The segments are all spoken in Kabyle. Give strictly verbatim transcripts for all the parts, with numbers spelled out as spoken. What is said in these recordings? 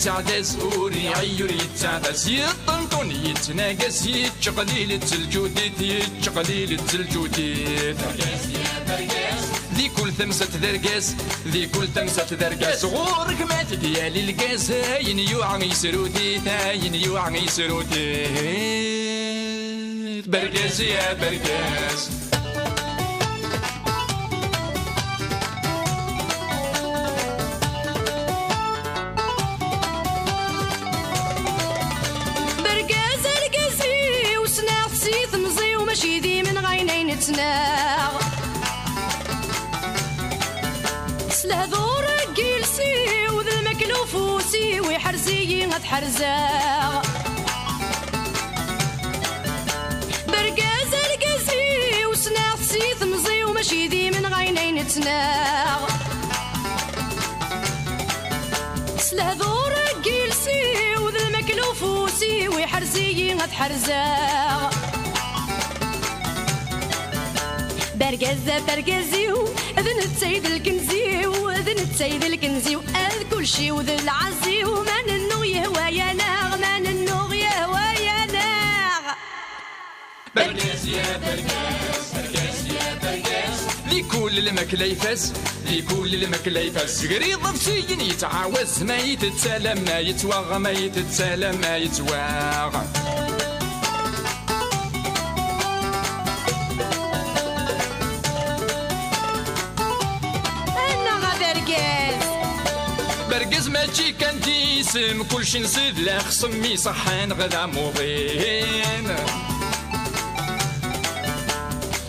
Yeɛdaz ur iɛeyyu ur yettaɛdas, yeṭṭenṭun yettnagas, yettqelil d teljudit, yettqelil d teljudit. Di kul tamsalt d argaz, di kul tamsalt d argaz, ɣur-k ma t-id-yali lgaz, ayen yuɛa yesrut-it, ayen yuɛa yesrut-it. Bergaz ya bergaz. Bergaz argaz-iw, ssneɣ-t si temẓi-w, mačči d imenɣayen ay nettnaɣ. S lehdur n yiles-iw d lmakla ufus-iw, iḥrez-iyi ad ḥerzeɣ. Bergaz argaz-iw, ssneɣ-t si temẓi-w, mačči d imenɣayen ay nettnaɣ. S lehdur n yiles-iw d lmakla ufus-iw, iḥrez-iyi ad ḥerzeɣ. Bergaz a bergaz-iw, d netta i d lkenz-iw, d netta i d lkenz-iw, ad kulci-w d lɛaz-iw, ma nennuɣ yehwa-yaneɣ, ma nennuɣ yehwa-yaneɣ. Bergaz ya bergaz, bergaz ya bergaz. Di kul lmakla ifaz, di kul lmakla ifaz. Zegriḍ ɣef siyin yettɛawaz, ma itett alamma yettwaɣ, ma itett alamma yettwaɣ. Annaɣ a bergaz! Bergaz mačči kan d isem, kulci nṣid la xsem iṣeḥḥan ɣ d amuḍin.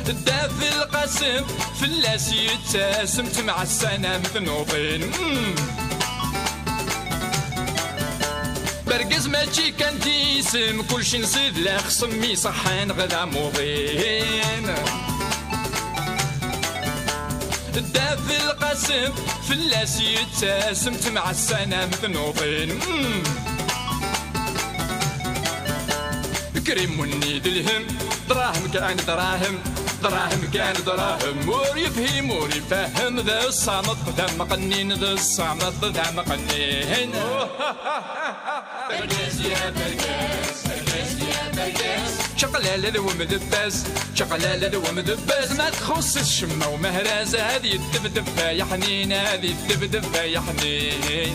Dda Belqasem fell-as yettasem, temɛassanam tnuḍin. Mm. Bergaz mačči kan d isem, kulci nṣid la xsem iṣeḥḥan ɣ d amuḍin. Dda Belqasem fell-as yettasem, temɛassanam tnuḍin. Mm. Krim munni d lhem, dṛahem kan dṛahem, dṛahem kan dṛahem. Ur yefhim ur ifehhem, d ṣṣameṭ d ameqqnin, d ṣṣameṭ d ameqqnin. Bergaz ya bergaz, bergaz ya bergaz. Čaqlala d wemdebbaz, čaqlala d wemdebbaz. Ma txuṣṣ-it ccemma umehraz, ad yeddebdeb ay aḥnin, ad yeddebdeb ay aḥnin.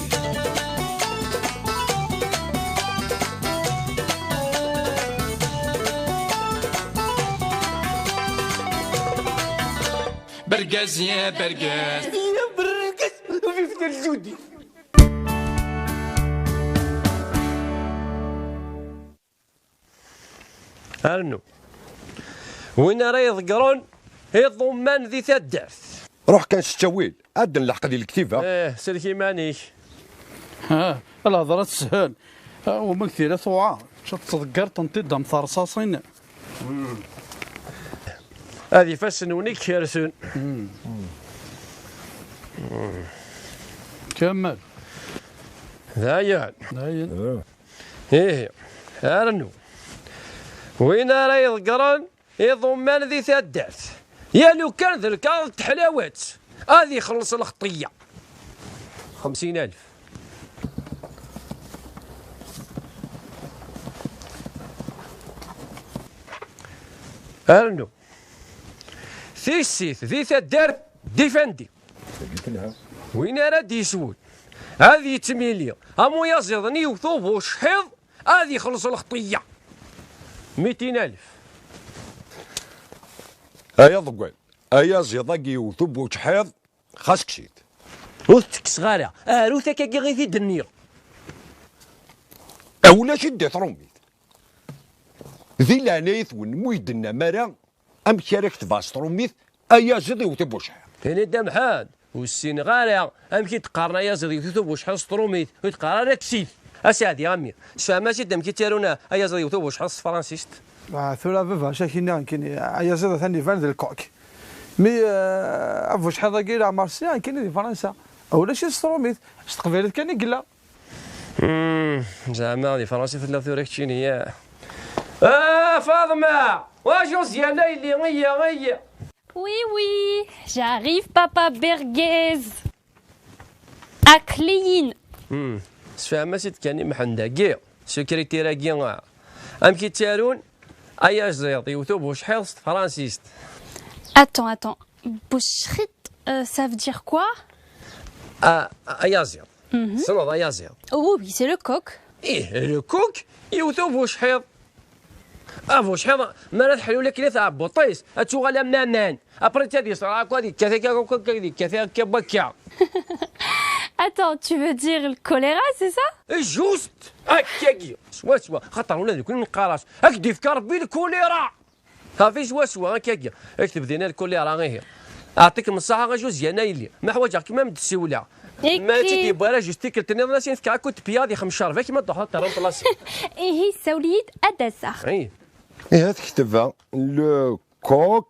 Bergaz ya bergaz. Ya bergaz, vive Dda Lǧudi. Rnu. Win ara iḍeggren iḍumman di taddart. Ruḥ kan s ttawil, ad d-nleḥq di lektiba. Eh, sellek iman-ik. Ha, lhedra teshel. Ah, wama tira tuɛer, tettḍeggireḍ-tent-id am terṣaṣin. Ad ifassen-nwen i ikersen. Kemmel. Dayen. Dayen. Ihi, rnu. Win ara iḍeggren iḍumman di taddart. Ya lukan d lkaɣeḍ n teḥlawat, ad ixelleṣ lxeṭṭiyya. Xemsin alef. Rnu. Tissit di taddart d ifandi. Win ara d-yeswen, ad yettmili am uyaziḍ-nni yewwet ubucḥiḍ, ad ixelleṣ lxeṭṭiyya. Mitin alef. Ay aḍeggal, ayaziḍ-agi yewwet ubucḥiḍ, xas kkes-it. Ur t-ttekkseɣ ara, arut akkagi i t-id-nniɣ. A ulac i d-itrumit. Di leɛnayet-wen, mu yi-d-tennam ara, amek ara ketbeɣ s trumit, ayaziḍ yewwet ubucḥiḍ? Ini-d a Mḥend, ur ssineɣ ara amek i d-qqaren ayaziḍ yewwet ubucḥiḍ s trumit, ur d-qqar ara kkes-it. A Saɛdi, a mmi, sefhem-as-id amek i ttarun ayaziḍ yewwet ubucḥiḍ s tefransist. Ah, tura a baba, acu ak-iniɣ nekkini, ayaziḍ atan iban d lkok. Mi, eh, abucḥiḍ-agi leɛmer sliɣ nekkini di Fransa. Ulac-it s trumit, s teqbaylit kan i yella. Hmm, zeɛma di Fransa i telliḍ tura keččini, ya? Ah, Faḍma! Wa Josiane, yelli, iyya, iyya! Oui, oui, j'arrive, papa Bergez. Aql-iyi-n. Hmm. Sefhem-as-id kan i Mḥend-agi, secrétaire-agi, amek i ttarun, ayaziḍ, yewwet ubucḥiḍ s tefransist. Attends, attends. Bucḥiḍ, euh, ça veut dire quoi? Ah, ayaziḍ. Tessneḍ ayaziḍ? Oh oui, c'est le coq. Ih, le coq, yewwet ubucḥiḍ. Abucḥiḍ, mi ara teḥlul akken i tɛebbuḍt-is, ad tuɣal am aman. Après, ad yesra akk, ad yekkat akka, akk ad yekkat akka, wakka. Attends, tu veux dire le choléra, c'est ça? Juste! Akkagi, swaswa, xaṭer ula d nekkni neqqar-as, ad k-d-ifk Rebbi lkulira! Ɣef swaswa, akkagi. Akteb dinna lkulira, ihi. Aɛṭikem ṣṣaḥa a Josiane a yelli. Ma ḥwaǧeɣ-kem ad m-d-ssiwleɣ. Ma ur tt-id-yewwi ara juste tikkelt nniḍen, ad s-in-fkeɣ akk tebyaḍ ixmec rrbeḥ ma d-truḥeḍ ad terreḍ laṣel. Ihi, ssawel-iyi-d ad d-aseɣ. Ih. Ihi, ad tekteb le coq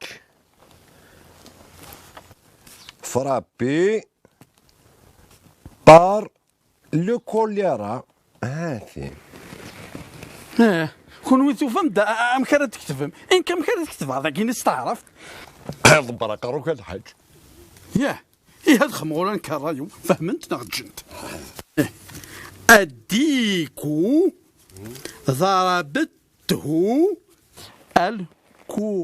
frappé par le choléra. Ah, ti. Eh, kunwi tufam-d a-, a-, amek ara d-tketbem. Ink amek ara d-tketbeḍ dagi s taɛrabt? Ḍebber aqerru-k a lḥaǧ. Yah, ih ad xemɣulan karrayu, fehmen-t neɣ ǧǧen-t. Eh. Adiku ضربته الكوليرة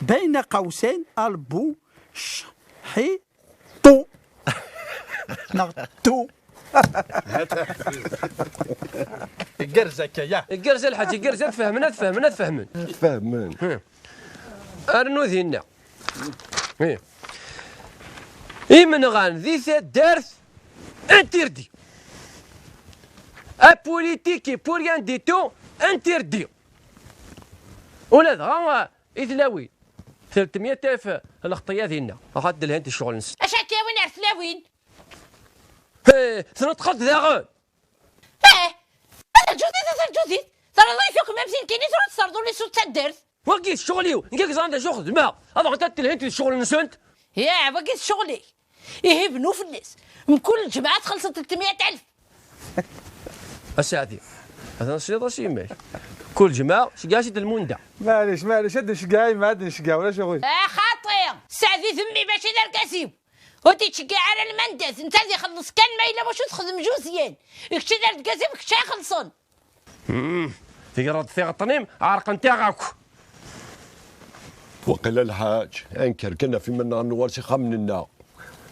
بين قوسين البوشحي طو. نغتو. Igerrez akka, ya. Igerrez a lḥaǧ, igerrez, ad fehmen, ad fehmen, ad fehmen. Fehmen. Hmm. Rnu dinna. Eh. Imenɣan di taddart, interdit. Apolitiki pour rien du tout, interdit. Ula dɣa, i tlawin. Telt mya alef lxeṭṭiya dinna. Axaṭ d lhant ccɣel-nsen. Acu akka yawin ar tlawin? He, tneṭqeḍ daɣen? Eh, ad rǧut, ad rǧut. Terreḍ-iyi-d akk am tin kini, tura tesserḍ ul-is ur d taddart. Wagi d ccɣel-iw, nekk i yeẓran d acu xedmeɣ. Ad ɣent ad telhint d ccɣel-nsent. Ya, wagi d ccɣel-ik. Ihi bnu fell-as. Mkul lǧemɛa txellṣeḍ telt mya alef. A Saɛdi, atan tesliḍ-as i yemma-k. Kul ǧemɛa, ceggeɛ-as-id lmunda. Maɛlic, maɛlic, ad nceggeɛ, a yemma, ad nceggeɛ, ulac aɣilif. A xaṭi, Saɛdi d mmi, mačči d argaz-iw. Ur t-ittceggiɛ ara lmandat, netta ad ixelleṣ kan ma yella wacu texdem Josiane. Kečč d argaz-iw, kečč ad ixellṣen. Hmm, tegreḍ tiɣeṭṭen-im, ɛerqent-aɣ akk. Waqila lḥaǧ, ad nekker kan ɣef iman-nneɣ ad nuɣal s ixxamen-nneɣ.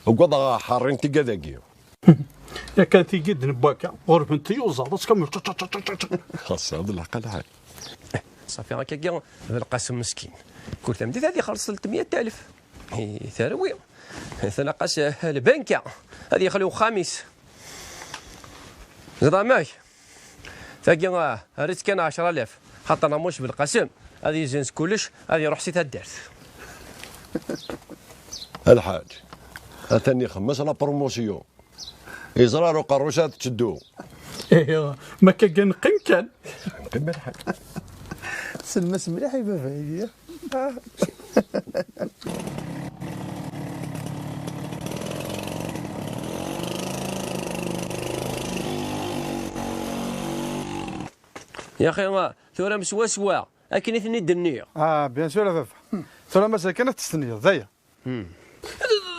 Ugadeɣ ad ḥerrin tigad-agi. Yakan tigi d-newwi akka, ɣur-bent tiyuzaḍ, ad tkamel. Xas ad lḥeq a lḥaǧ. Ṣafi, akkagi d Lqasem meskin. Kul tameddit ad ixelleṣ telt mya alef. I terwi. Tlaq-as, eh, lbanka. Ad yexli uxxam-is. Ẓeḍ amek? Tagi, ah, err-itt kan ɛecra alaf. Xaṭer Namuc Belqasem ad yezzenz kullec, ad iruḥ si taddart. A lḥaǧ, atan ixemmes la promotion. Yeẓra ar uqerruc ad tetteddu. Ih, ma akka neqqim kan. Neqqim a lḥaǧ. Tsellem-as mliḥ i baba-agi. Ya axi, tura swaswa akken i ten-id-nniɣ. Ah, bien sûr a baba. Tura mazal kan ad testenyiḍ, d aya. Hmm.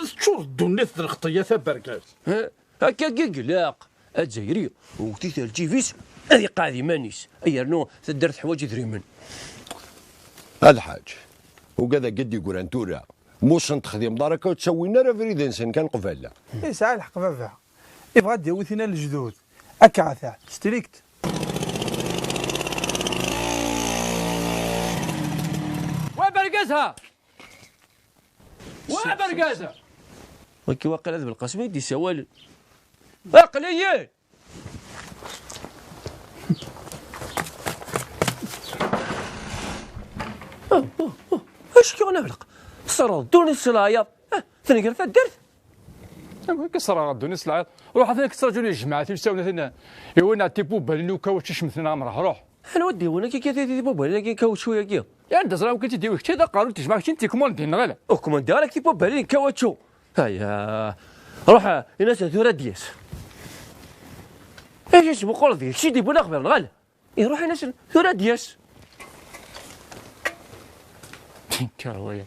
Teččur ddunit d lxeṭṭiyat a bergaz. Eh, akka i ilaq. Azzayri, wwet-it ar lǧib-is, ad iqeɛɛed iman-is. Ay yernu taddart teḥwaǧ idrimen. A lḥaǧ, ugad-agi d-yeggran tura. Musen texdimeḍ ara akka ur ttawin ara abrid-nsen kan qbala. Yesɛa lḥeqq baba. Ibɣa ad d-yawi tin n lejdud. Akka ata, strict. Wa bergaz ha! Wa bergaz ha! Waki waqila d Belqasem i d-isawalen. Aql-iyi! Oh, oh, oh. Acu k-yuɣen a Belq? Tesserɣeḍ ddunit s leɛyaḍ. Ah, tenger taddart? Amek i sserɣeɣ ddunit s leɛyaḍ? Ruḥ, atan ad k-ttraǧun yejmaɛat-iw s tawnatin, i win ɛad tibubalin n ukawučču icemten a Mreḥ, ruḥ. Anwa d-yewwin akka tibubalin-agi n kawučču-agi? Anda ẓriɣ wi k-tt-id-yewwi kečč, d aqerru n tejmaɛt kečč n tikumandin, neɣ ala? Ur kumandiɣ ara tibubalin n kawučču. Aya. Ruḥ, ini-as tura ad d-yas. Acu tesmuquleḍ deg-s? Kečč i d-yewwin axbir, neɣ ala? Iruḥ ini-asen tura ad d-yas. Tenker waya.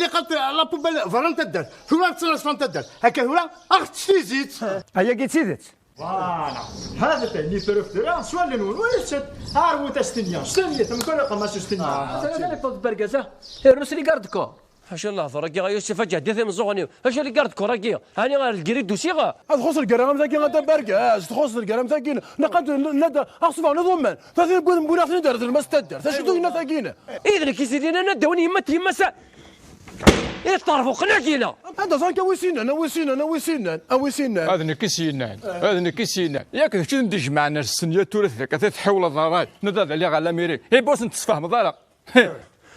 Li qalt la poubelle berra n taddart, tura ttnaṣfa n taddart. Akka tura, aɣ-tt tizit. Ayagi d tidet. Voilà. Hada tani preuve tura, swal-nwen, wa yessat. Arwet-as-ten-ya, s-ten-ya, temkul iqemmas s-ten-ya. Atan atan iṭṭeḍ bergaz, ah. Irus les gardes-corps. Acu n lehdur-agi a Yusef, a ǧehdi timeẓẓuɣen-iw? Acu les gardes-corps-agi? Ani ar lgrid usiɣ? Ad txuṣ lgara am tagi a Dda Bergaz, txuṣ lgara am tagi. Naqad n-, n-, ad aɣ-sufɣen iḍumman. Tatin wwin, wwin-aɣ-ten-id ar tlemmast taddart. Acu d uyennat-agi? I d nekk i s-d-yennan ad d-awin yemma d yemma-s. I ṭṭerbuqen-agi la. Anda ẓran-k a wi s-yennan, a wi s-yennan, a wi s-yennan, a wi s-yennan? Ad nekk i s-yennan, ad nekk i s-yennan. Yak d kečč i d-ijemɛen ar ssenya tura tlaka, tḥiwleḍ ṛṛay. Nada ad aliɣ ɣer lamiri. I bus n tesfehmeḍ ara.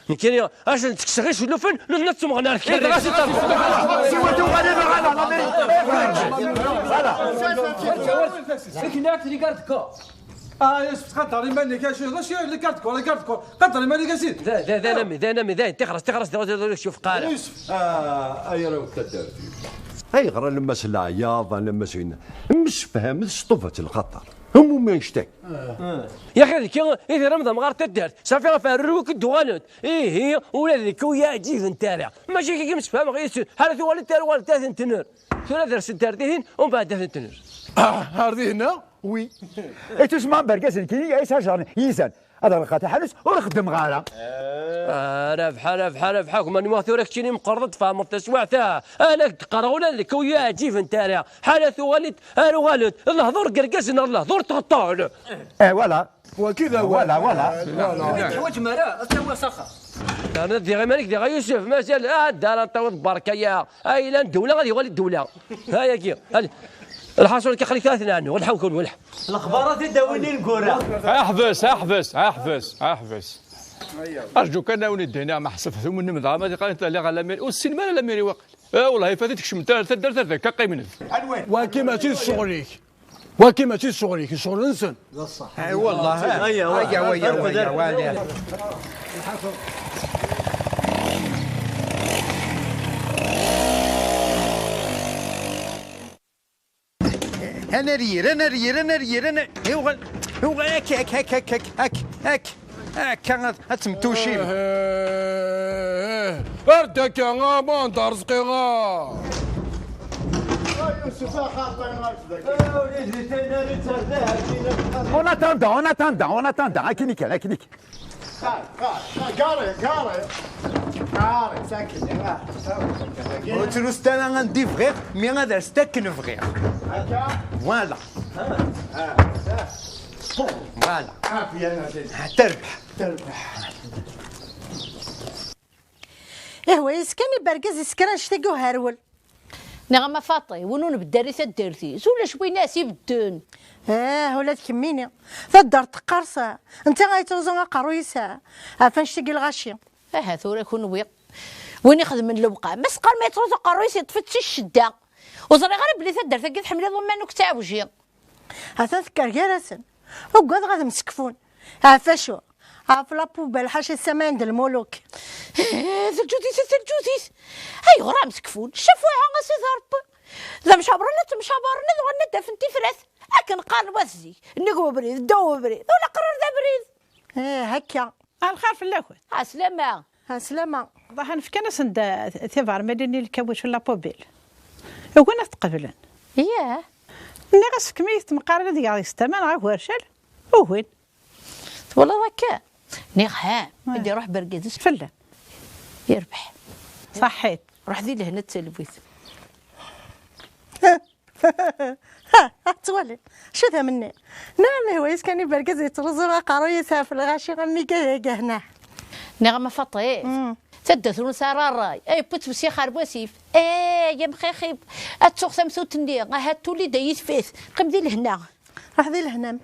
Nekkini, acu n tekkseɣ icellufen, nella ttumɣen ar tkerri. Siwa tuɣalin ɣer la mairie. Voilà. Akken ad tili garde-corps. Ah, yes, qader iman-ik, acu, acu, les gardes-corps, les gardes-corps. Qader iman-ik, acu. Da, da, da, nami, da, nami, da, tixres, tixres, da, da, da, شوف قارع. Yusef, ah, ay arraw n taddart. Ayɣer alamma s leɛyaḍ, alamma s winna? Msefhamet s ṭṭubat lxaṭer. Am umi anect-a. Ya axi d nekki i d-iram d amɣar taddart. Safi ɣef rruw i d-uɣalent. Ihi, ula d nekk ur yi-ɛǧibent ara. Mačči akka i msefhameɣ yis-sen. Ḥala tuɣalent ar uɣalent ad tent-tenner. Tura ad rsent ar dihin, umbeɛd ad tent-tenner. Ah, ar dihin, wi. Ittusemma bergaz nekkini, ay s-hajren yizan. Ad ɣelqeɣ taḥanut, ur xeddmeɣ ara. Rabḥa, rabḥa, rabḥa, gma nwiɣ tura keččini meqqreḍ ad tfehmeḍ taswiɛt-a. Ala k-d-qqareɣ ula d nekk ur yi-ɛǧibent ara. Ḥala tuɣalent ar uɣalent. D lehdur n yergazen neɣ d lehdur n tɣeṭṭen? Eh, voilà. Wagi d awal. Voilà, voilà. Ur teḥwaǧem ara, ad tawi s axxam. Terniḍ diɣ iman-ik diɣ a Yusef, mazal, ah, ddar ad tawiḍ berka ya. Ay, lan ddewla, ad yuɣal i ddewla. Ha, yagi. Al-, lḥaṣun, ka xlik ad t-nɛnu, lḥaw kun, lḥaw. Lexbarat i d-awin ineggura. Aḥbes, aḥbes, aḥbes, aḥbes. Arǧu kan awen-d-iniɣ, ma ḥesbet tumnem dɣa ma tiqarin tali ɣer lamiri, ur tessinem ara lamiri waqil. Eh, wellah, ifat-it kecmet ar taddart ar dakka qqimen. Wagi mačči d ccɣel-ik. Wagi mačči d ccɣel-ik, d ccɣel-nsen. D ṣṣeḥ. Ay, wellah. Ay, ay, ay, ay, ay, ay. Anaryir, anaryir, anaryir, anaryir, uɣal, uɣal, ak, ak, ak. Akka ad, ad temtucim. Ar d akka, a Manda Rzqi, a. On attend, on attend, on attend, akken i kan, akken i kan. Gari, gari. Gari, sakin, ah. Ur ttruset ara anda i bɣiɣ, mi ad as-takken bɣiɣ. Akka? Voilà. Ah, ah. Voilà. Ah, bien, bien. Ah, terbeḥ. Terbeḥ. Ihwa-yas kan i bergaz isekra annect-agi uherwel. Nniɣ-am a Faṭi, win ur nbeddal i taddart-is, ulac win as ibedden. Ah, ula d kemmini. Taddart teqqers, netta ay yettruẓu aqerruy-is ɣef annect-agi lɣaci. Aha tura kunwi. Win ixedmen lewqam, ma s-qqar ma yettruẓu aqerruy-is yeṭṭef-it si ccedda. Ur ẓriɣ ara belli taddart-agi tḥemmel iḍumman ur k-ttɛewji. Atan tekker gar-asen. Ugadeɣ ad msekfun. Ɣef acu? Ɣef la poubelle ḥaca ssama n lmuluk. Eh, teǧǧut-is, teǧǧut-is. Ayɣer ad msekfun? Ccafwaɛa a sidi Ṛebbi. D amcabren la ttemcabaren ad uɣalen ad d-afen tifrat. Akken qqaren wat zik. Nnig ubrid, ddaw ubrid. Ula qrar d abrid. Eh, akka. Ah, lxir fell-akent. Ɛeslama. Ɛeslama. Ḍaḥen fkan-asen-d, eh, tibermilin i lkawic n la poubelle. Ugin ad t-qeblen. Yah. Nniɣ-as fkem-iyi-t meqqar ad geɣ deg-s tama neɣ agercal. Ugin. Twalaḍ akka? Nniɣ ha, ad iruḥ bergaz-is fell-am. Yerbeḥ. Ṣaḥḥit. Ruḥ di lehna d talwit. Ha, ha, ttwali. Acu d amenni? Nniɣ-am ihwa-yas kan i bergaz yettruẓu aqerruy-is ɣef lɣaci am mi gahna. Nniɣ-am a Faṭi, mm, Taddart ur nesɛi ara ṛṛay. Ay, wwitt wessixa ar wasif. Ay, amxixib. Ad tuɣ tamtunt-nni. Ahat tuli-d ay yitfit. Qqim di lehna. Raḥ di lehna-m.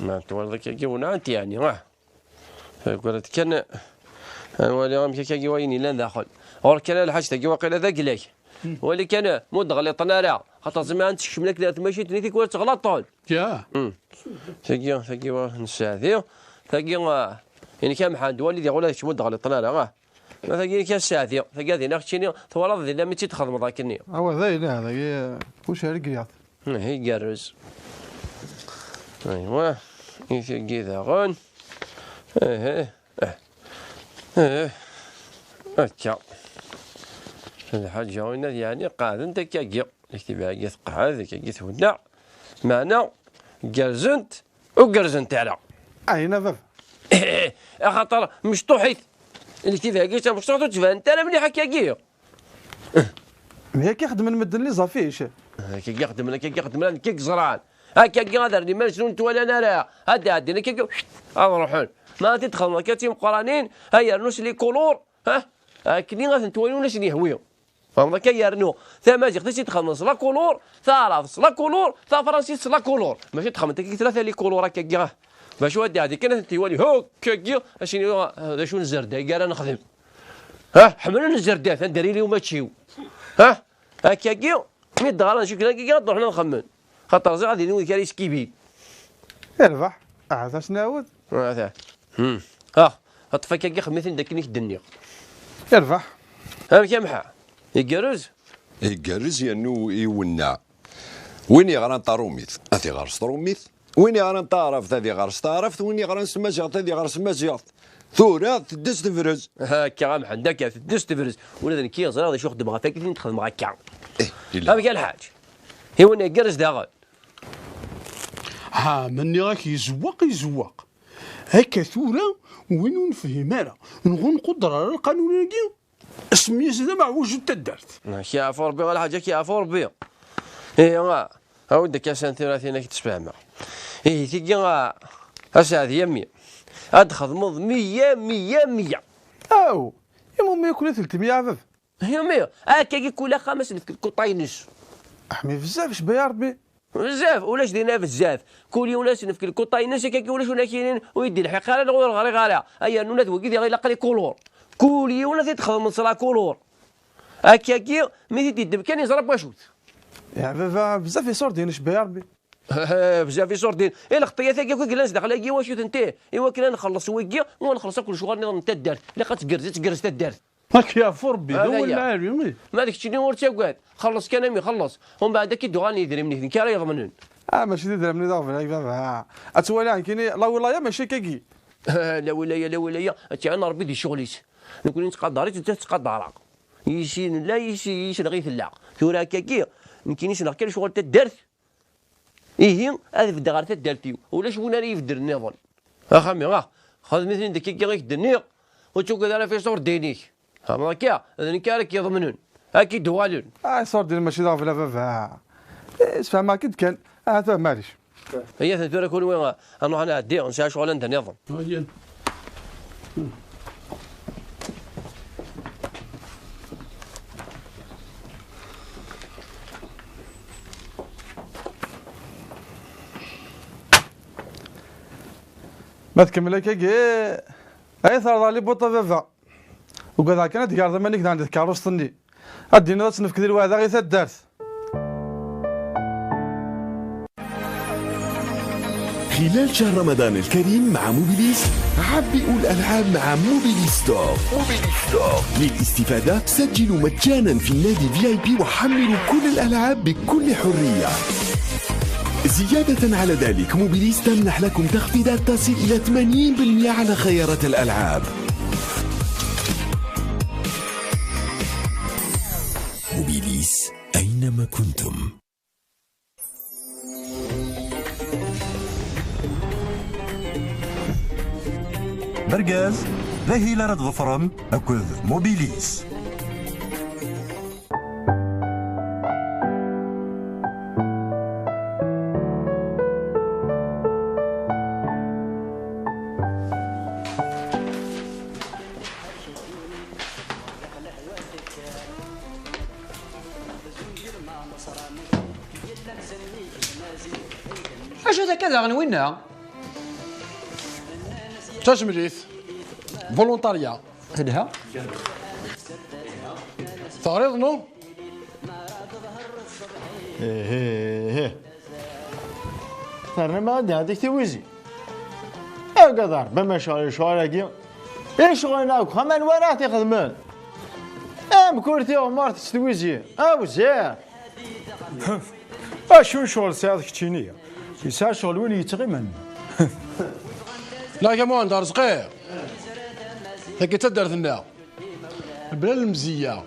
Ma twalaḍ akka yiwen ɛad yeɛni, ah. Tegreḍ kan, ad nwali amek akka wayen yellan daxel. Ɣur-k kan a lḥaǧ tagi waqila d aglak. Wali kan, mu d-ɣliṭen ara. Xaṭer zman ad tt-kecmen akken ar tmacint-nni tikwal ttɣlaṭen. Ya. Hmm. Tagi, tagi wa nesseɛdi. Tagi, ah, inek a Mḥend, wali diɣ ula d kečč mu d-ɣliṭen ara, ah. Ma tagi inek a sseɛdi. Tagi ad iniɣ keččini, twalaḍ dinna mi tt-id-txedmeḍ akkenni. Awa, d ayen, ah, dagi, kullec ar igerrez. Ihi, igerrez. Aywa, i tagi daɣen. Ihi, eh. Eh. Akka. Lḥaǧa winna yeɛni qeɛdent akkagi. Lektib-agi tqeɛɛed, akkagi twenneɛ. Meɛna, gerrzent, ur gerrzent ara. Ayen a baba. Axaṭer mecṭuḥit. Lektib-agi d tamecṭuḥt ur d-tbanent ara mliḥ akkagi. Mi akka xeddmen medden les affiches. Akkagi xeddmen, akkagi xeddmen, nekk i yeẓran. Akkagi ad rren iman-nsen ur ttwalan ara. Ad ɛeddin akkagi, ad ruḥen. Ma ad t-id-xedmeḍ akka d timeqqranin, ad yernu s les couleurs, ha? Akken ad ten-twali ur asen-yehwi. Fehmeḍ akka yernu. Tamaziɣt i tt-id-xedmen s la couleur, taɛrabt s la couleur, tafransist s la couleur. Maca id-xedment akkagi tlata les couleurs akkagi, ha? Bac ad d-iɛeddi kan ad ten-iwali, ha, akkagi, ad s-yini, ah, d acu n zzerda i ara nexdem. Ha, ḥemmlen zzerdat, anda ara yili umačči-w. Ha, akkagi, mi d-ɣran cukla akkagi, ad ruḥen ad xemmen. Xaṭer ẓriɣ ad ilin wid ara yeskibin. Irbeḥ, ahat ad s-nɛawed. Ahat. Hmm. Ah, ṭṭef akkagi xemmitin d akken i k-d-nniɣ. Irbeḥ. Amek a Mḥa? Igerrez? Igerrez yernu iwenneɛ. Win yeɣran taṛumit, ad iɣer s tṛumit. Win yeɣran taɛrabt, ad iɣer s taɛrabt. Win yeɣran s tmaziɣt, ad iɣer s tmaziɣt. Tura, teddez tebrez. Akka, a Mḥend, akka, teddez tebrez. Ula d nekki ẓriɣ d acu xeddmeɣ, ɣef akka i ten-xedmeɣ akka. Eh, yella. Amek a lḥaǧ? Iwenneɛ igerrez daɣen. Ha, ma nniɣ-ak izewweq, izewweq. Akka tura, win ur nefhim ara, neɣ ur nquder ara lqanun-agi, Asmi-as d ameɛwuj n taddart. Ak yeɛfu Rebbi, a lḥaǧ, ak yeɛfu Rebbi. Ihi, a, awi-d akka san turatin ak d-sfehmeɣ. Ihi, tigi, a, a Saɛdi, a mmi, ad txedmeḍ meyya, meyya, meyya. Aw, imumi yakk la teltem ya bab. Yumi, akkagi kul axxam ad s-nefk lkuṭa-ines. Aḥmi bezzaf, cba ya Rebbi. Bezzaf, ulac dinna bezzaf. Kul yiwen ad s-nefk lkuṭa-ines, akka ulac win ak-yinin ur yi-d-ilḥiq ara neɣ ur ɣriɣ ara. Ay rnu ula d wagi diɣ ilaq les couleurs. Kul yiwen ad t-id-xedmen s la couleur. Akkagi, mi t-id-iddem kan yeẓra n wacu-t. Ya baba, bezzaf iṣurdiyen, cba ya Rebbi. Bezzaf iṣurdiyen. I lxeṭṭiyat-agi akk i yellan zdaxel-agi, i wacu-tent ih? I wakken ad nxelleṣ wigi, u ad nxelleṣ akk lecɣal-nniḍen n taddart. Ilaq ad tgerrez, ad tgerrez taddart. Ak yeɛfu Rebbi, d awal lɛali. Ma d keččini ur ttagad, xelleṣ kan a mmi, xelleṣ. Umbeɛd ad k-id-uɣalen yidrimen-ik, d nekk ara yeḍmnen. Ah, mačči d idrimen i d aɣbel, ay baba. Ad twaliḍ nekkini, la wilaya mačči akkagi. La wilaya, la wilaya, ad tt-iɛin Rebbi di ccɣel-is. Nekkni nettqadar-itt, nettat tettqadar-aɣ. Yis-i nella, yis-i, yis-neɣ i tella. Tura akkagi, nekkini ssneɣ kan lecɣal n taddart. Ihi, ad beddeɣ ɣer taddart-iw. Ulac win ara ibeddlen nniḍen. Axxam-iw, ah, xdem-iten-id akka i k-d-nniɣ, ur ttagad ara ɣef iṣurdiyen-ik. Tfehmeḍ akka? D nekk ara k-yeḍmnen. Ad k-id-uɣalen. Ah, iṣurdiyen mačči d aɣbel a baba. Eh, sfehmeɣ-k-id kan. Ahat, ah, maɛlic. Iyyaten tura kunwi, ah, ad nruḥ ad nɛeddi, nesɛa ccɣel anda nniḍen. Ma tkemmel akkagi, ay terḍa libuṭ a baba. Ugadeɣ kan ad tgerḍ iman-ik daɣen di tkeṛṛust-nni. Ad d-tiniḍ ad tt-nefk di lweɛda i taddart. خلال شهر رمضان الكريم مع موبيليس، عبئوا الألعاب مع موبيليس ستور. موبيليس ستور. للاستفادة، سجلوا مجانا في النادي في آي بي وحملوا كل الألعاب بكل حرية. زيادة على ذلك، موبيليس تمنح لكم تخفيضات تصل إلى ثمانين بالمئة على خيارات الألعاب. موبيليس، أينما كنتم. Bergaz. D ahil ara tḍefrem akked Mobilis. Acu d akka daɣen winna? D tajemlit. Volontarya. Telha. Teɣriḍ, no? Ih, ih, ih. Terna ma ad d-iɛeddik tiwizi. Agad Ṛebbi, ma ccɣel, ccɣel-agi. I ccɣel-nni akk, aman wara ɣ-t-ixedmen. Amkur tiɣmert s twizi. Awzir. Acu n ccɣel tesɛiḍ keččini? Yesɛa ccɣel win yettɣiman. Lakamu anda Rezqi. Tagi d taddart-nneɣ. Bla lemzeyya.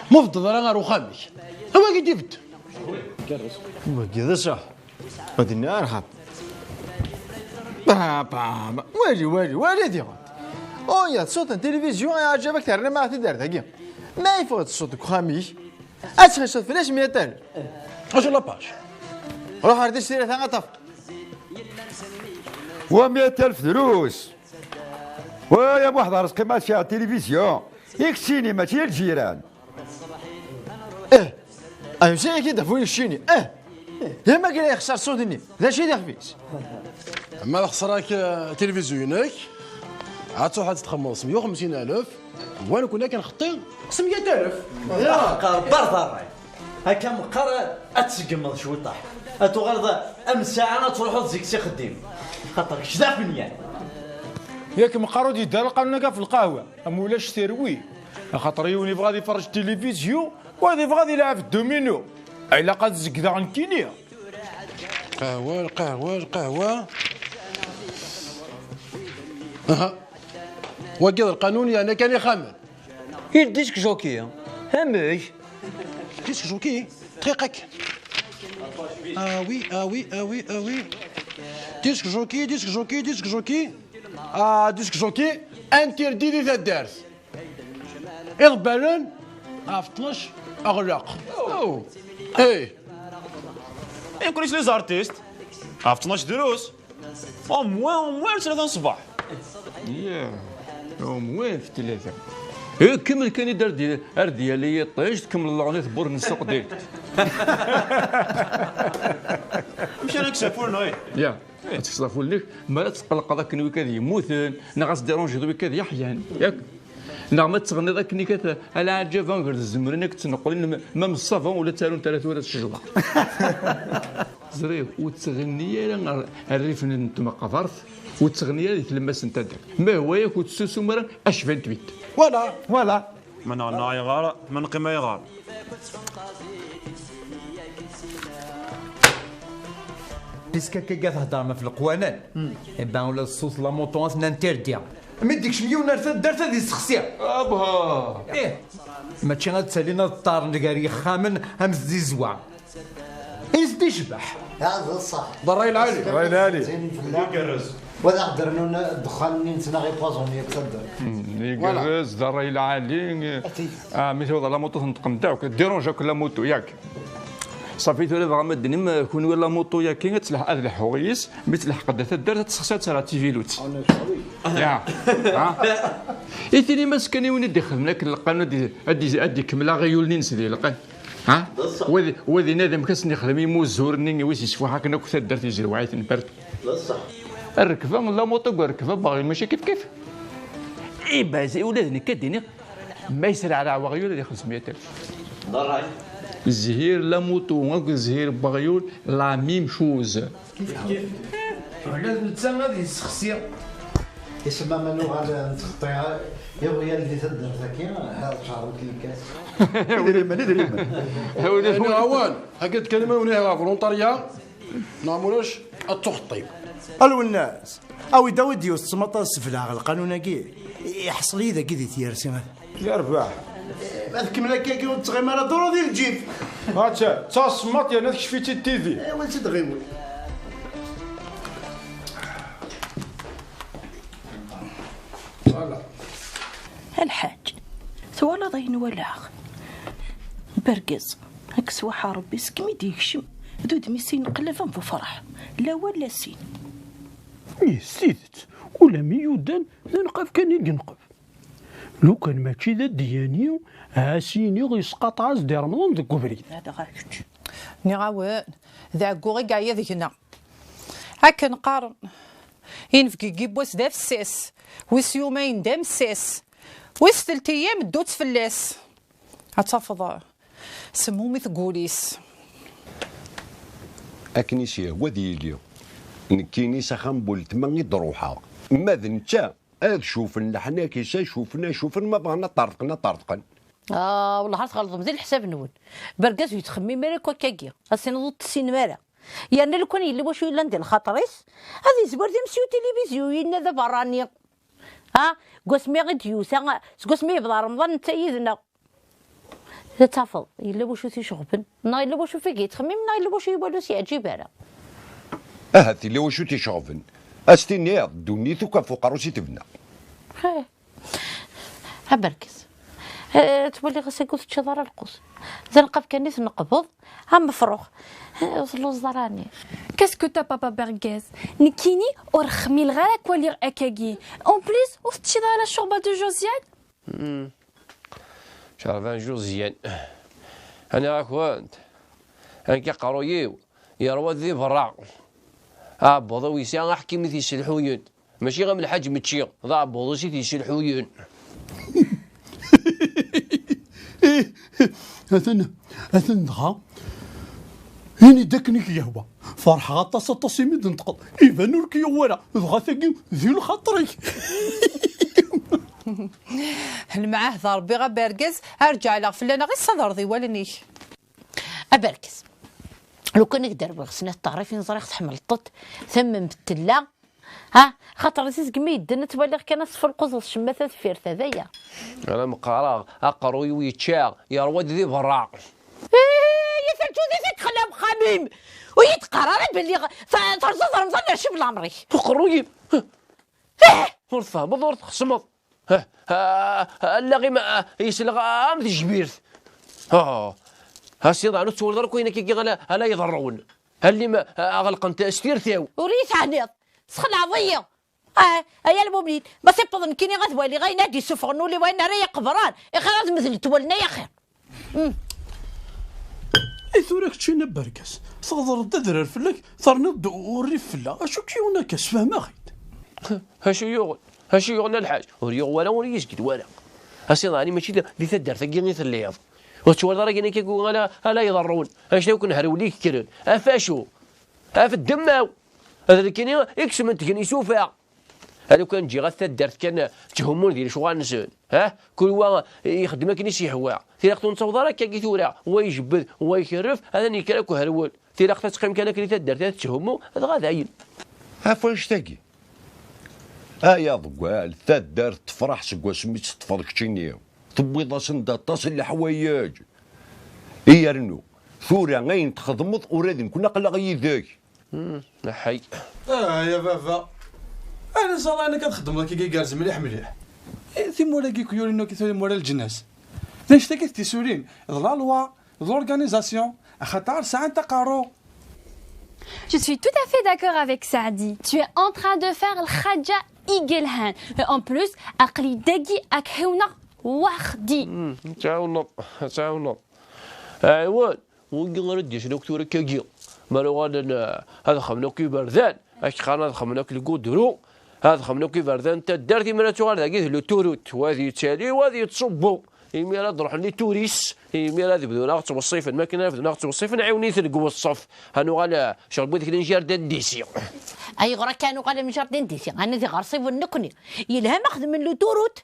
Ma teddeḍ ara ɣer uxxam-ik. Awagi d-ibedd. Wagi d ṣṣeḥ. Wagi-nni arḥab. Ba, ba, ba. Wali, wali, wali diɣen. Oh ya, ṣṣut n tilivizyu, ay ɛǧab-ak terna ma ɣer taddart-agi. Ma yeffeɣ-d ṣṣut deg uxxam-ik, ad txisseḍ fell-as meyya alef. Acu la page? Ruḥ ar d-ictira ta ad tafeḍ. Wa meyya alef drus. Wa ya Muḥ d Rezqi ma tfiɛ tilivizyu. I keččini, mačči i lǧiran. Eh, ayo, si ak-id-afu yekcini. Eh, yama kra yexṣer ṣṣut-nni. D acu i d ixef-is? Ma texṣer-ak, eh, tilivizyu-inek, ad truḥ ad txemmeḍ s meyya u xemsin alef, wa nekkni akken xeṭṭi s meyya alef. Ya, qerber d ṛṛay. Akka meqqar ad tseggmeḍ cwiṭaḥ. Ad tuɣaleḍ am ssaɛa ad truḥeḍ zik s ixeddim. Xaṭer kečč d afenyan. Yak meqqar ur d-yedda ara lqanun akka ɣef lqahwa, am ulac terwi. Axaṭer yiwen yebɣa ad iferrej tilivizyu, wayeḍ yebɣa ad ilɛeb ddomino. Ilaq ad zegdeɣ nekkini. Qahwa, lqahwa, lqahwa. Aha. Wagi d lqanun yerna kan ixxamen. Il disc jockey, amek? Disc jockey, dqiqa. Ah oui, ah oui, ah oui, ah oui. Disc jockey, disc jockey, disc jockey. Ah, disc jockey, interdit di taddart. Iḍebbalen ɣef tnac aɣlaq. Oh. Eh. Nekkni s les artistes. Ɣef tnac drus. Au moins, au moins tlata n ṣṣbeḥ. Yeah. Au moins f tlata. Eh, kemmel kan i d-, ar d-, ar d-yali yiṭij, tkemmleḍ leɣnit n wur n ssuq direct. Amek ara kkseɣ afulneɣ? Ya, ad tekkseḍ afulneɣ, mi ara tqelqeḍ akken wikad yemmuten, neɣ ad s-deranjeḍ wikad yeḥyan, yak? Neɣ ma tettɣenniḍ akken i kat, ala ɛǧab, anger tzemren ad k-ttneqlin, ma, ma meṣṣaben ula ttarun-t ara tura s ccḍeḥ. Ẓriɣ, ur ttɣenni ara ar, ar rrif n tmeqbert, ur ttɣenni ara di tlemmast n taddart. Ma hwa-yak ur tessusum ara, acban tbit. Voilà. Voilà. Ma nɣenna ayɣer, ma neqqim ayɣer. Puisque akka i theddrem ɣef leqwanen, eh ben, ula d ṣṣut la moto ad ten-interdire. Mi d-ikcem yiwen ar taddart ad yessexsi. Abha! Ih, mačči ad ttalin ad ṭṭaren gar yixxamen am tzizwa. Is d-icbeḥ. Ah, d ṣṣeḥ. D ṛṛay lɛali. D ṛṛay lɛali. Wa d aɣ-d-rnun ddexxan-nni nettnaɣ i poison yak taddart. Igerrez, d ṛṛay lɛali. Ah, mi tewweḍ la moto tenṭeq-d akk, dérange akk la moto, yak. Ṣafi tura bɣa ma d-nim, kunwi la moto yaki, ad telḥ-, ad leḥḥuɣ yis, mi telḥeq-d taddart, ad tessexsi ad terr tivilut. Ya. Ha? I tini mas kan i win i d-ixedmen akken lqanun ad d-, ad d-, ad d-ikemmel aɣyul-nni-ines di lqan. Ha? Wa d, wa d inadem kas n-ixdem imuzur-nni i wis yesfuḥ akken akk taddart izerweɛ-iten partout. Rrekba, la moto deg rrekba, baɣ mačči kif kif. I bazi, ula d nekk ad d-iniɣ, ma yesreɛreɛ weɣyul ad ixdem meyya alef. Zhir la moto akked zhir n weɣyul, la même chose. Kif kif. Ula d netta ad yessexsi. Isem aman uɣal nettxeṭṭi iɣyal di taddart-agi, ha, tceɛreḍ tikkal. Idrimen, idrimen. Awan, akka d-tkellem awen ihi ɣer volontarya, neɣ mulac ad tuxeṭṭim. A Lwennas, awi-d, awi-d yiwet tmaṭ ad sbelɛeɣ lqanun-agi, iḥṣel-iyi dagi di tyersi. Yerbeḥ. Ma tkemmel akka, ur tettɣim ara ḍuru di lǧib. Atta, d tasemmaḍt yerna tekcef-itt-id tidi. Awi-tt-id ɣiwel. Lḥaǧ, twalaḍ ayen walaɣ? Bergez, ad k-swaḥa Rebbi, segmi d-yekcem d udem-is ineqlab am bu ferḥ, la awal la sin. Ih, s tidet, ula mi yudan d aneqab kan i yenqeb. Lukan mačči d adyani, a s-iniɣ yesqaṭeɛ-as-d i Remḍan deg ubrid. Hada ɣer kečč. Nniɣ-awen, d ɛeggu i yeɛya deg-neɣ. Akken qqaren, inebgi n yiwwas d afessas, wis yumayen d amessas, wis teltiyam ddut fell-as. Ad tafeḍ semmumit deg wul-is. Akken i s-yehwa ad yili. Nekkini s axxam n weltma i d-ruḥeɣ. Ma d netta, ad cufen leḥnak-is, ad cufen, ad cufen, ma bɣan ad ṭerḍqen, ad ṭerḍqen. Ah, wellah ar tɣelḍem di leḥsab-nwen. Bergaz ur yettxemmim ara akk akkagi. Ad tiniḍ ur t-tessinem ara. Yerna lukan yella wacu yellan di lxaṭer-is, ad yezwir d imsi utilibizyu, yenna d aberrani. Ha? Deg wasmi i d-yusa, seg wasmi yebḍa Remḍan netta yid-neɣ. Ad tafeḍ, yella wacu t-iceɣben, neɣ yella wacu f i yettxemmim, neɣ yella wacu iwala ur s-yeɛǧib ara. Ahat yella wacu t-iceɣben. A s-tiniḍ, ddunit akk ɣef uqerru-s i tebna. Heh. Aberkes. Eh, ttwaliɣ ass-agi ur teččiḍ ara lqut. D aneqab kan i tneqbeḍ, am mefrux. Eh, ur telluẓeḍ ara ɛni. Qu'est-ce que t'as, papa Bergez? Nekkini ur xmileɣ ara ad k-waliɣ akkagi. En plus, ur teččiḍ ara la chorba de Josiane? Hmm. Cerban Josiane. Aniɣ-akent? Anki aqerruy-iw yerwa-d di berra. Aɛebbuḍ-iw yesɛa aḥkim i t-yesselḥuyen. Mačči am lḥaǧ mečči, d aɛebbuḍ-is i t-yesselḥuyen. Ih, atan, atan dɣa. Ini-d akken i k-yehwa. Ferḥeɣ aṭas, aṭas imi d-neṭqeḍ. Iban ur k-yuɣ wara. Dɣa tagi, di lxaṭer-ik. Lemɛahd a Rebbi, a Bergez, ar ǧeɛleɣ fell-aneɣ i tsadreḍ i wallen-ik. A Bergez, lukan i k-d-rwiɣ snat teɣrifin, ẓriɣ tḥemmleḍ-tent, tammemt tella. Ha, xaṭer si segmi yedden ad twaliɣ kan asfulqu ẓeḍ ccemma ta deffir ta, d aya. Ala meqqareɣ, aqerruy-iw yečča, yerwa-d di berra. Ih, ya tajudit i d-xella uxxam-im! Ur yi-d-qqar ara belli ɣ-, ta-, terẓiḍ Remḍan ar cib lamer-ik. Aqerruy-im! Ih! Ur tfehmeḍ, ur txesmeḍ. Ha, ha, allaɣ-im, ah, yesleɣ am tejbirt. Ah, ha, siḍan, ur tettwaliḍ ara akk ayen akka ala, ala iḍerrun. Allim, ah, ɣelqent s tirtaw. Ur iyi-teɛniḍ. Tesxelɛeḍ-iyi. Ah, ay a lmumnin, ma tewweḍ nekkini ad waliɣ ayen ad d-isuffɣen ul-iw, ayen ara yi-qebren, ixir ad medlent wallen-iw axir. Mm. I tura keččini a Bergaz, tɣedreḍ-d adrar fell-ak, terniḍ-d urrif fell-aɣ, acu k-yuɣen akka, sfehmeɣ-it. Acu yuɣen? Acu yuɣen a lḥaǧ? Ur yuɣ wara, ur yizgid wara. A siḍan, mačči di, di taddart-agi i telliḍ. Ur tettwaliḍ ara ayen akka ala, ala iḍerrun. Acu akk n herwel i yekkren. Af acu? Af ddemma-w. Ad nekkini i yesmen tgen isufa. Alukan ǧǧiɣ at taddart kan tthummun di lecɣal-nsen, ha? Kul wa ixeddem akken i s-yehwa. Tilaq ur nettaweḍ ara akkagi tura, wa ijebbed, wa ikerref, ad nekker akk herwel. Tilaq ad teqqim kan akken i taddart, ad tetthummu, dɣa dayen. Ɣef wanect-agi? Ay aḍeggal, taddart tefreḥ seg wasmi i tt-teṭṭfeḍ keččini. Tewwiḍ-asen-d aṭas n leḥwayeǧ. I yernu, tura ayen txedmeḍ ula d nekkni aql-aɣ yid-k. Hmm, aḥay. Ah, ya baba. Ayen ẓẓaḍ ayen akka txeddmeḍ akka igerrez mliḥ mliḥ. Eh, timura-agi kuyuri-inu akka timura n leǧnas. D anect-agi d tisulin, d la loi, d l'organisation, axaṭer sɛant aqerru. Je suis tout à fait d'accord avec Saadi. Tu es en train de faire lxaǧa igelhan. Et en plus, aql-i dagi ad k-ɛiwneɣ weḥd-i. Hmm, ad tɛiwneḍ, ad tɛiwneḍ. Ɛiwen. Wigi ara d-yaslen akk tura akkagi. Mi ara uɣalen, eh, ad xedmen akk iberdan, ad k-qqaren ad xedmen akk lgudru, ad xedmen akk iberdan n taddart, imir ad tuɣal dagi d l'autoroute, wa ad yettali, wa ad yettṣubbu. Imir ad ruḥen les touristes, imir ad bdun ad ɣ-ttweṣṣifen, mi akken ara bdun ad ɣ-ttweṣṣifen, ɛiwen-iten deg weṣṣef. Ad nuɣal, eh, ccɣel n wid klen jardin d'ici. Ayɣer akka ad nuɣal am jardin d'ici? Ad nadi ɣer ṣibun nekkni. Yelha ma xedmen l'autoroute.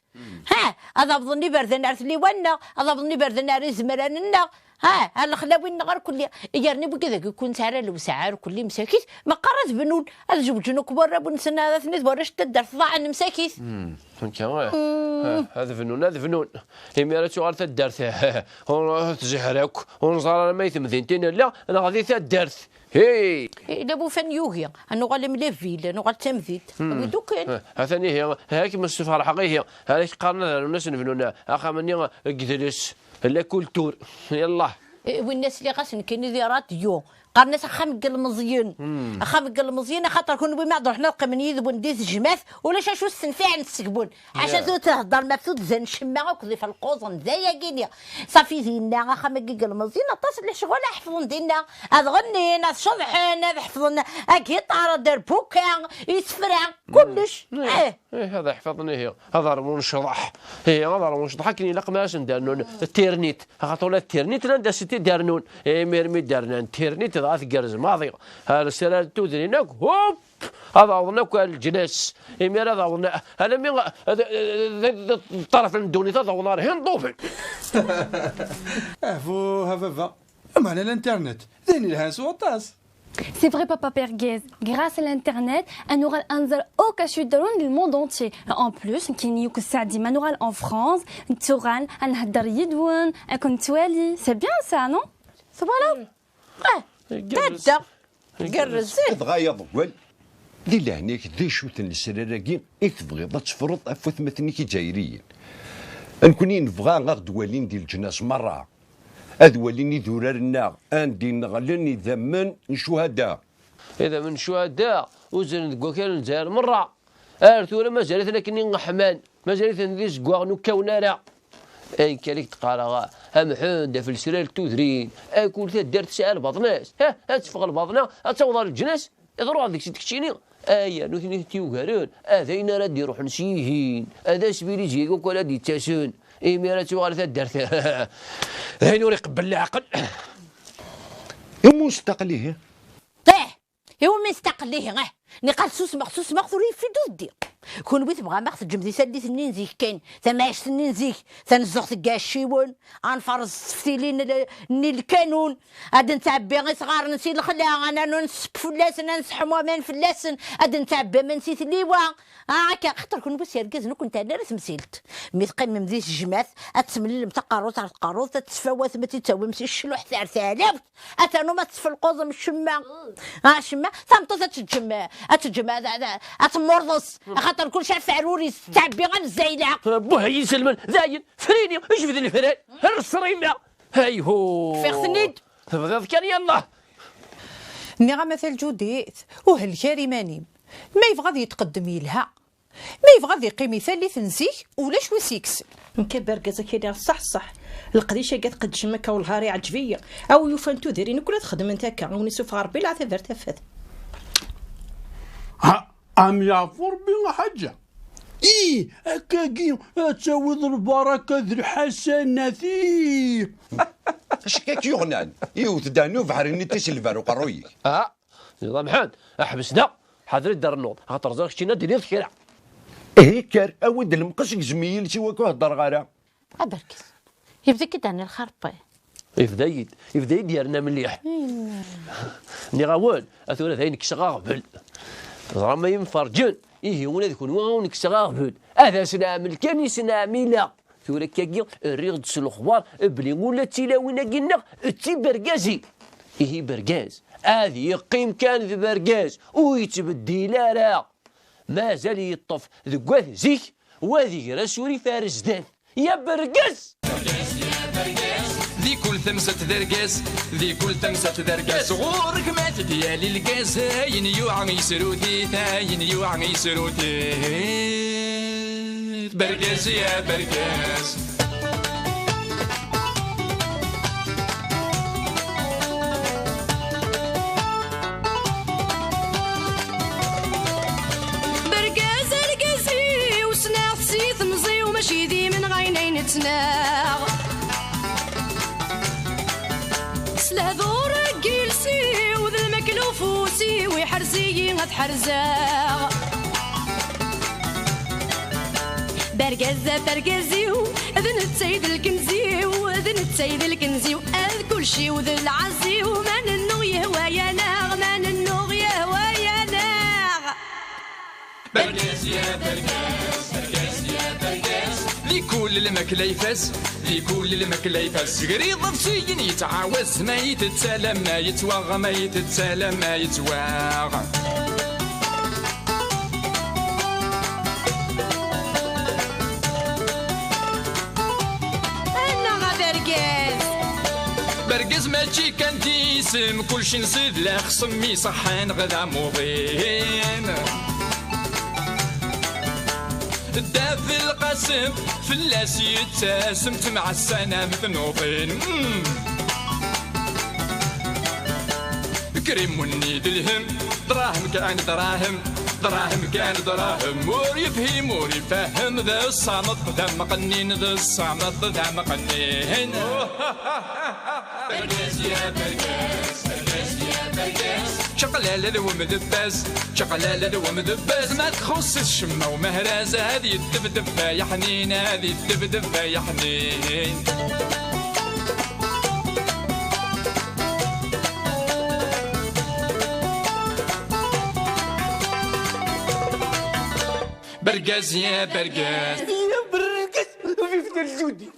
Ha, ad awḍen iberdan ar tliwa-nneɣ, ad awḍen iberdan ar izemran-nneɣ. Ha, ar lexlawin-nneɣ ar kulli. Yerna wigad-agi ur nettara lewseɛ ar kulli msakit, meqqar ad bnun, ad zewǧen akk warraw-nsen, ad ten-id warrac n taddart ḍaɛen msakit. Akka, eh. Ha, ad bnun, ad bnun. Imi ara tuɣal taddart, ur tziher akk, ur neẓra ara ma i temdint i nella, neɣ di taddart. Hey! Ila bu fan yugi, ad nuɣal am la ville, ad nuɣal d tamdint. Wid ukan. Eh, atan ihi, ha, kem sferḥeɣ ihi, ara k-qqaren ad rnun asen bnun axxam-nni deg idles, la culture, yallah. Eh, winna sliɣ-as nekkini di radyu, qqaren-as axxam n yilmeẓyen. Axxam n yilmeẓyen, axaṭer kunwi ma ad ruḥen ad qqimen yid-wen di tejmaɛt, ulac acu ssenfiɛen seg-wen. Ḥaca tura theddrem ɣef tuddza n ccemma akked ifelquẓen, d ayagi-nni. Safi dinna, axxam-agi n yilmeẓyen, aṭas n lecɣal ad ḥefḍen dinna. Ad ɣennin, ad ceḍḥen, ad ḥefḍen agiṭar, aderbuka, isefra, kullec. Eh. Eh, ad ḥefḍen ihi, ad rwun ccḍeḥ. Ihi, ad rwun ccḍeḥ akken ilaq ma asen-d-rnun tirnit. Axaṭer ula d tirnit llant-as i t-id-rnun. Imir mi d-rnan tirnit, dɣa tgerrez maḍi. Ar sra n tudrin akk, hop! Ad awḍen akk ar leǧnas. Imir ad awḍen, alammi, ad, ad, ad, ṭṭerf n ddunit ad awḍen ar Hinduven. Ahbuh, a baba. Meɛna l'internet, d ayen yelhan s waṭas. C'est vrai, papa Bergez. Grâce à l'internet, ad nuɣal ad nẓer akk acu yeḍrun di le monde entier. En plus, nekkini akked Saɛdi ma nuɣal en France, nettuɣal ad nhedder yid-wen, ad ken-nettwali. C'est bien ça, non? Twalaḍ? Ah, tadda. Gerrez. Dɣa ya ḍewwal, di leɛnaya-k, d acu-ten lesrar-agi i tebɣiḍ ad teffreḍ ɣef watmaten-ik iǧayriyen? Nekkni nebɣa ad ɣ-d-walin di leǧnas merra, ad walin idurar-nneɣ anda i nneɣlen idammen n ccuhada. Idammen n ccuhada uzzlen deg wakal n Lezzayer merra. Ar tura mazal-iten akken i ḥman, mazal-iten d izeggaɣen ur kkawen ara. Ayen kan i k-d-qqareɣ, a Mḥend, ɣef lesrar n tudrin, akul taddart tesɛa lbaḍna-s. Ha, ad teffeɣ lbaḍna, ad taweḍ ɣer leǧnas, i truḥeḍ deg-s d keččini. Aya, nutni i tent-yugaren, ad ayen ara d-iruḥen s yihin, ad asbilis-agi akk ara d-yettasen, imi ara tuɣal taddart d ayen ur iqebbel leɛqel. Iwumi nestaqel ihi? Ṭih! Iwumi nestaqel ihi, eh? Niqal susmeɣ, susmeɣ, tura yeffi-d udeddi. Kunwi tebɣam ad ɣ-teǧǧem di tallit-nni n zik kan, tamɛict-nni n zik, tanezzuɣt n yiɛecciwen, ad nferẓ tteftilin n, n lkanun, ad nettɛebbi isɣaren si lexla, ad nernu nsekk fell-asen, ad nesseḥmu aman fell-asen, ad nettɛebbi aman si tliwa. Ah, akka, xaṭer kunwi s yergazen ur ken-terni ara temsilt. Mi teqqimem di tejmaɛt, ad temlilem taqerrut ar tqerrut, ad tesfawatem, ad tt-id-tawim si ccluḥt ar teɛlawt. Atan uma tesfelquẓem ccemma. Ah, ccemma, tameṭṭut ad teǧǧem, ad teǧǧem, ad, ad, ad temmurḍes. Axaṭer kulci ɣef uɛrur-is, tettɛebbi am zzayla. Buh, ay iselmen, dayen, frini, jbed lefran, ar ṣṣrima. Ayhu. Ffiɣ-ten-id. Tebdiḍ kan, yallah. Nniɣ-am a Tal Ǧudit, ur helk ara iman-im. Ma yebɣa ad yetqeddem yelha. Ma yebɣa ad iqqim i tallit n zik, ulac wi s-yekksen. Nekk a Bergaz, ad k-iniɣ ṣṣeḥ ṣṣeḥ. Leqdic-agi ad tqeddcem akka, wellah ar iɛǧeb-iyi. A wi yufan tudrin akk la txeddmemt akka, a wen-isuffeɣ Rebbi leɛtab ar tafat. Ha, am yeɛfu Rebbi a Ḥaǧa. Ih, akkagi ad tawiḍ lbaraka d lḥasanat, ih. Acu akka k-yuɣnan? Iwet-d ɛni ubeḥri-nni tiselbar uqerruy-ik? Ah, Nniḍ a Mḥend, ḥbes da, ḥader i d-ternuḍ, axaṭer ẓriɣ keččini ad d-tiniḍ kra. Ihi kker, awi-d lemqes, gzem-iyi iles-iw, ad k-heddreɣ ara. Aberkes, yebda-k-id ɛni lxerṭi? Yebda-yi-d, yebda-yi-d yerna mliḥ. Nniɣ-awen, a tura d ayen kkseɣ aɣbel. Teẓram ay imferǧen, ihi ula d kunwi ad awen-kkseɣ aɣbel. Ad as-nɛmel kan i s-nɛmila. Tura akkagi rriɣ-d s lexbar belli ula d tilawin-agi-nneɣ d tibergazin. Ihi bergaz ad yeqqim kan d bergaz, ur yettbeddil ara. Mazal yeṭṭef deg wat zik, wa d iger asurif ar zdat. Ya bergaz! Di kul tamsalt d argaz, di kul tamsalt d argaz, ɣur-k ma t-id-yali lgaz, ayen yuɛa yesrut-it, ayen yuɛa yesrut-it. Bergaz ya bergaz. Bergaz argaz-iw, ssneɣ-t si temẓi-w, mačči d imenɣi ayen ay nettnaɣ. S lehdur n yiles-iw d lmakla ufus-iw, iḥrez-iyi ad ḥerzeɣ. Argaz d argaz-iw, d netta i d lkenz-iw, d netta i d lkenz-iw, ad kulci-w d lɛaz-iw, ma nennuɣ yehwa-yaneɣ, ma nennuɣ yehwa-yaneɣ. Bergaz ya bergaz, bergaz ya bergaz. Di kul lmakla ifaz, di kul lmakla ifaz. Zegriḍ afsiyen yettɛawaz, ma yettett alamma yettwaɣ, ma yettett alamma yettwaɣ. Annaɣ a bergaz! Bergaz mačči kan d isem, kulci nṣid la xsem iṣeḥḥan ɣ d amuḍin. Dda Belqasem fell-as yettasem, ttemɛassan am tnuḍin. Mm. Krim unni d lhem, dṛahem kan dṛahem, dṛahem kan dṛahem. Ur yefhim ur ifehhem, d ṣṣameṭ d ameqqnin, d ṣṣameṭ d ameqqnin. Bergaz ya bergaz, bergaz ya bergaz. Čaqlala d wemdebbaz, čaqlala d wemdebbaz. Ma txuṣṣ-it ccemma umehraz, ad yeddebdeb ay aḥnin, ad yeddebdeb ay aḥnin. Bergaz ya bergaz. Ya bergaz, vive le Judi.